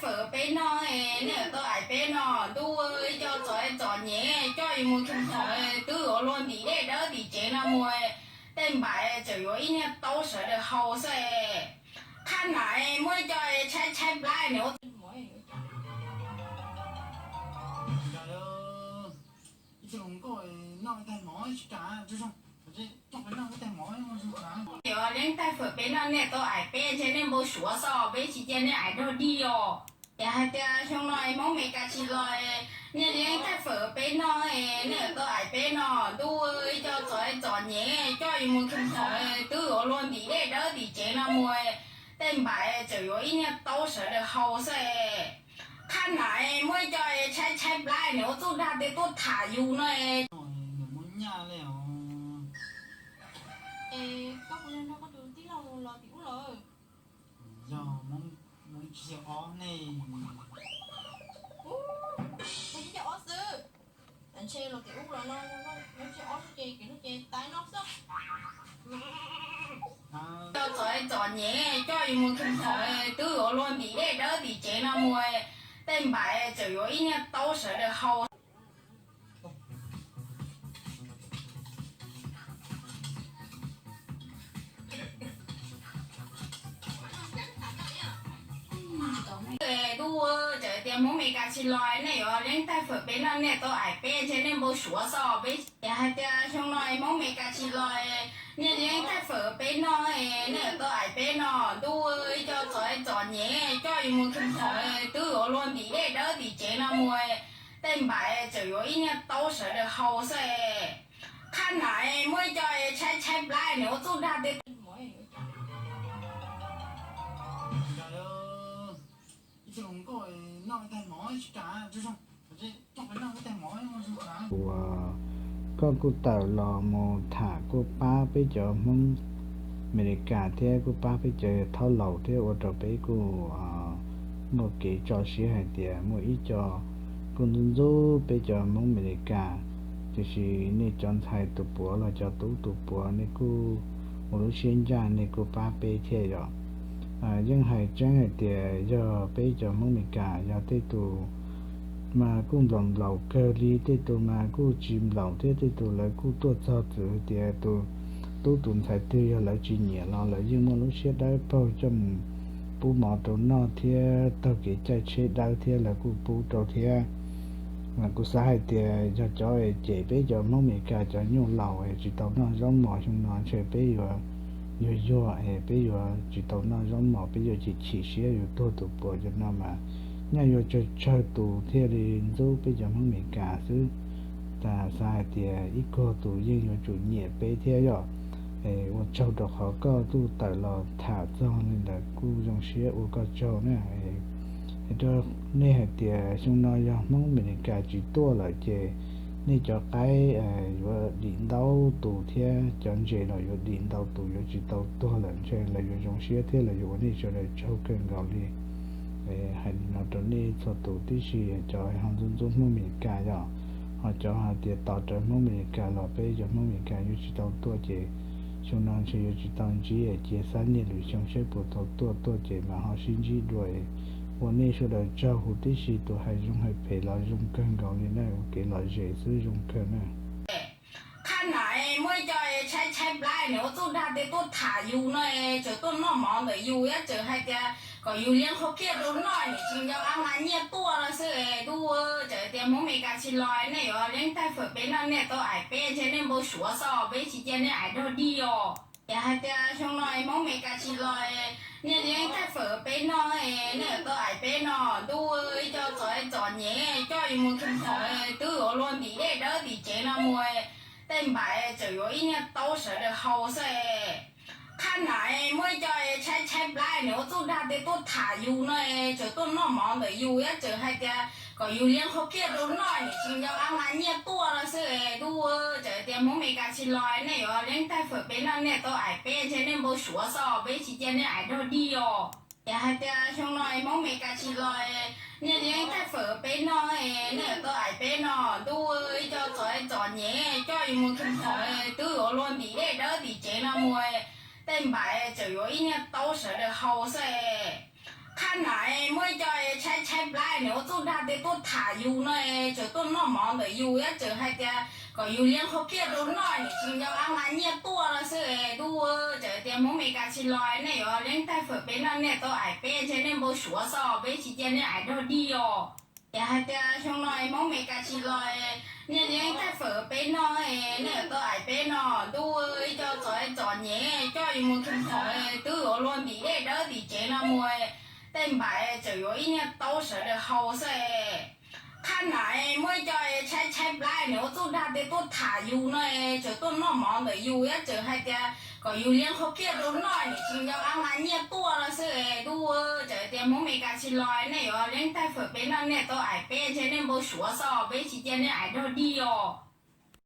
Fawm peb noj, nej yuav tau aim peb noj, ntuj, ib co txom txom nyem coj yus mus txhom, twb yuav luag ntim dej dawb tim tsev no mus, tej npaim tseem yuav ib niag taub sawv daws haus xwb. Qhab na muab ib co tshaib tshaib plab nws ua Yuav leej taig fawm peb noj nej tau aim peb ntshe nej npau suav xwb, peb tsis cia nej aim dog dig os. Ces hais tias xyoo no Hmoob Meskas tsis los, nej leej taig fawm peb noj, nej yuav tau aim peb noj, ntuj, ib co txom txom nyem coj yus mus txhom, twb yuav luag ntim dej dawb tim tsev no mus, tej npaim tseem yuav ib niag taub sawv daws haus xwb. Qhab na muab ib co tshaib tshaib plab nws ua txuj dag tej tuaj tham yus no. Nws muaj nyaj li os. Es koj puas yog nrog koj tus tij laug los tim ub lawm? Yog, Hmoob Tsis Yog Ob ne. Ub, Hmoob Tsis Yog Ob xwb. Ntshe los tim ub los no, Hmoob Tsis Yog Ob ces kev no ces tais no xwb. Coj txom txom nyem coj yus mus txhom, twb yuav luag ntim dej dawb tim tsev no mus, tej npaim tseem yuav ib niag taub sawv daws haus. Ntuj, txawm tias Hmoob Meskas tsis los, nej yuav leej taig fawm peb noj nej tau aim peb ntshe nej npau suav xwb, peb hais tias xyoo no Hmoob Meskas tsis los, nej leej taig fawm peb noj, nej yuav tau aim peb noj, ntuj, ib co txom txom nyem coj yus mus txhom, twb yuav luag ntim dej dawb tim tsev no mus, tej npaim tseem yuav ib niag taub sawv daws haus xwb. Qhab na muab ib co tshaib tshaib plab nws ua txuj dag tej Ua, koj kuj tawm los mus tham kuj pab peb cov Hmoob Amelikas thiab kuj pab peb cov thaub laus thiab ua rau peb kuj muaj kev tso siab hais tias muaj ib co kuj ntxub ntxub peb cov Hmoob Amelikas, tiam sis nej cov ntxhais tus puav los cov tub tus puav nej kuj ua lub siab ncaj nej kuj pab peb thiab yom. Yeej hais tseeb hais tias yog peb cov Hmoob Amelikas yog tej tus mas kuj nplaum nplaum kawg li, tej tus mas kuj tsis nplaum thiab, tej tus lawv kuj tuaj txog txwm tias tus tub tus ntxhais twg yog lawv tsis nyiam los lawv yeej muaj lub siab dawb paug coj mus pub mov rau noj thiab taug kev caij tsheb dawb thiab lawv kuj pub rau thiab. Mas kuv xav hais tias yog cov cem peb cov Hmoob Amelikas cov nyuj laus es tsis tau noj zaub mos xyoo no ntshe peb yuav yuag yuag es peb yuav tsis tau noj zaub mos, peb yuav chim chim siab yuav tuag tus puav cov no mas nyaj yuav tsawg tsawg tus thiaj li ntxub peb cov Hmoob Amelikas xwb. Tas xav hais tias ib kuag tus yeej yuav tsum nyiam peb thiab yom. Es ua tsaug rau qhov koj kuj tawm los tham txog li ntawd kuj zoo siab ua koj tsaug na. Es rau nej hais tias xyoo no yog Hmoob Amelikas tsis tuaj lawm ces nej cov qaib yuav dim ntau tus thiab cov ntses los yuav dim ntau tus, yuav tsis tau tuag lawm, ntshe lawv yuav zoo siab thiab lawv yuav ua nej sawv daws tsaug kawg nkaus li. Hais li no rau nej txhua tus tib si, cov ho ntxub ntxub Hmoob Amelikas yom, ho cov hais tias tos rawv Hmoob Amelikas los peb cov Hmoob Amelikas yuav tsis tau tuaj ces xyoo no ntshe yuav tsis tau ntsib, cia xab niag lwm xyoo saib puas tau tuaj, tuaj ces mas ho sib ntsib dua. Ua nej sawv daws tsaug huv tib si, tus hais zoo hais phem los zoo kawg nkaus li na, ua kev lom zem xwb zoo kawg na. Qhab na muab ib co tshaib tshaib plab nws ua txuj dag tej tuaj tham yus no, tseem tuaj noj mov ntawm yus thiab tseem hais tias kom yus liab qhov kiag rau noj, nws tsis nco qab nqa nyiaj tuaj no xwb. Ntuj, txawm tias Hmoob Amelikas tsis los nej yuav liab taig fawm peb noj nej tau aim peb ntshe nej npau suav xwb, peb tsis cia nej aim dog dig os. Ces hais tias xyoo no Hmoob Amelikas tsis los, nej liab taig fawm peb noj, nej yuav tau aim peb noj. Ntuj, ib co txom txom nyem coj yus mus txhom, twb yuav luag ntim dej dawb tim tsev no mus, tej npaim tseem yuav ib niag taub sawv daws haus xwb. Qhab na muab ib co tshaib tshaib plab nws ua txuj dag tej tuaj tham yus no, tseem tuaj noj mov ntawm yus thiab tseem hais tias kom yus liab qhov kiag rau noj, nws tsis nco qab nqa nyiaj tuaj no xwb. Ntuj, txawm tias Hmoob Amelikas tsis los nej yuav liab taig fawm peb noj nej tau aim peb ntshe nej npau suav xwb, peb tsis cia nej aim dog dig os. Ces hais tias xyoo no Hmoob Amelikas tsis los, nej liab taig fawm peb noj, nej yuav tau aim peb noj. Ntuj, ib co txom txom nyem coj yus mus txhom, twb yuav luag ntim dej dawb tim tsev no mus, tej npaim tseem yuav ib niag taub sawv daws haus xwb. Qhab na muab ib co tshaib plab, niam ua txuj dag tias tuaj tham yus no, tseem tuaj noj mov ntawm yus, tseem hais tias kom yus liab qhov kiag rau noj, niam tsis nco qab nqa nyiaj tuaj no xwb. Ntuj, tseem tias Hmoob Meskas tsis los nej yuav liab taig fawm peb noj, nej tau aim peb ntshe nej npau suav xwb, peb tsis cia nej aim dog dig os. Ces hais tias xyoo no Hmoob Meskas tsis los, nej liab taig fawm peb noj, nej yuav tau aim peb no. Ntuj, ib co txom txom nyem coj yus mus khees qhov, twb yuav luag ntim dej dawb tim tsev no mus, tej npaim tseem yuav ib niag taub sawv daws haus xwb. Qhab na, muaj ib co tshaib tshaib plab, niam ua txuj dag tias tuaj tham yus no, tseem tuaj noj mov ntawm yus, tseem hais tias kom yus liab qhov kiag rau noj, niam tsis nco qab nqa nyiaj tuaj no xwb. Ntuj, tseem tias Hmoob Meskas tsis los nej yuav liab taig fawm peb noj, nej tau aim peb ntshe nej npau suav xwb, peb tsis cia nej aim dog dig os.